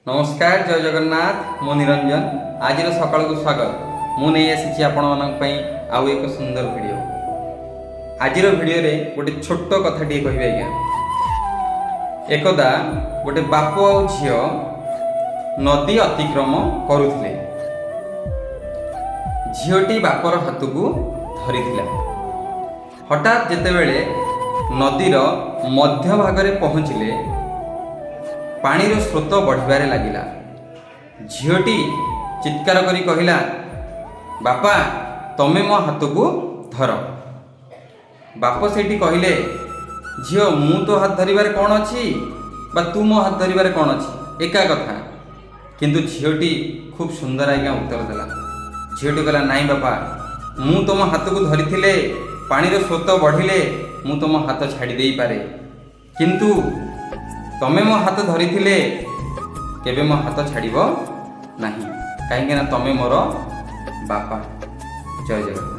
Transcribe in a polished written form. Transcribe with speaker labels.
Speaker 1: ନମସ୍କାର, ଜୟ ଜଗନ୍ନାଥ। ମୁଁ ନିରଞ୍ଜନ। ଆଜିର ସକାଳକୁ ସ୍ୱାଗତ। ମୁଁ ନେଇ ଆସିଛି ଆପଣମାନଙ୍କ ପାଇଁ ଆଉ ଏକ ସୁନ୍ଦର ଭିଡ଼ିଓ। ଆଜିର ଭିଡ଼ିଓରେ ଗୋଟେ ଛୋଟ କଥାଟିଏ କହିବି ଆଜ୍ଞା। ଏକଦା ଗୋଟେ ବାପ ଆଉ ଝିଅ ନଦୀ ଅତିକ୍ରମ କରୁଥିଲେ। ଝିଅଟି ବାପର ହାତକୁ ଧରିଥିଲା। ହଠାତ୍ ଯେତେବେଳେ ନଦୀର ମଧ୍ୟଭାଗରେ ପହଞ୍ଚିଲେ, ପାଣିର ସ୍ରୋତ ବଢ଼ିବାରେ ଲାଗିଲା। ଝିଅଟି ଚିତ୍କାର କରି କହିଲା, "ବାପା, ତମେ ମୋ ହାତକୁ ଧର।" ବାପ ସେଇଠି କହିଲେ, "ଝିଅ, ମୁଁ ତୋ ହାତ ଧରିବାରେ କ'ଣ ଅଛି ବା ତୁ ମୋ ହାତ ଧରିବାରେ କ'ଣ ଅଛି? ଏକା କଥା।" କିନ୍ତୁ ଝିଅଟି ଖୁବ୍ ସୁନ୍ଦର ଆଜ୍ଞା ଉତ୍ତର ଦେଲା। ଝିଅଟି କହିଲା, "ନାଇଁ ବାପା, ମୁଁ ତୁମ ହାତକୁ ଧରିଥିଲେ ପାଣିର ସ୍ରୋତ ବଢ଼ିଲେ ମୁଁ ତୁମ ହାତ ଛାଡ଼ି ଦେଇପାରେ, କିନ୍ତୁ ତମେ ମୋ ହାତ ଧରିଥିଲେ କେବେ ମୋ ହାତ ଛାଡ଼ିବ ନାହିଁ, କାହିଁକି ନା ତମେ ମୋର ବାପା।" ଜୟ ଜଗନ୍ନାଥ।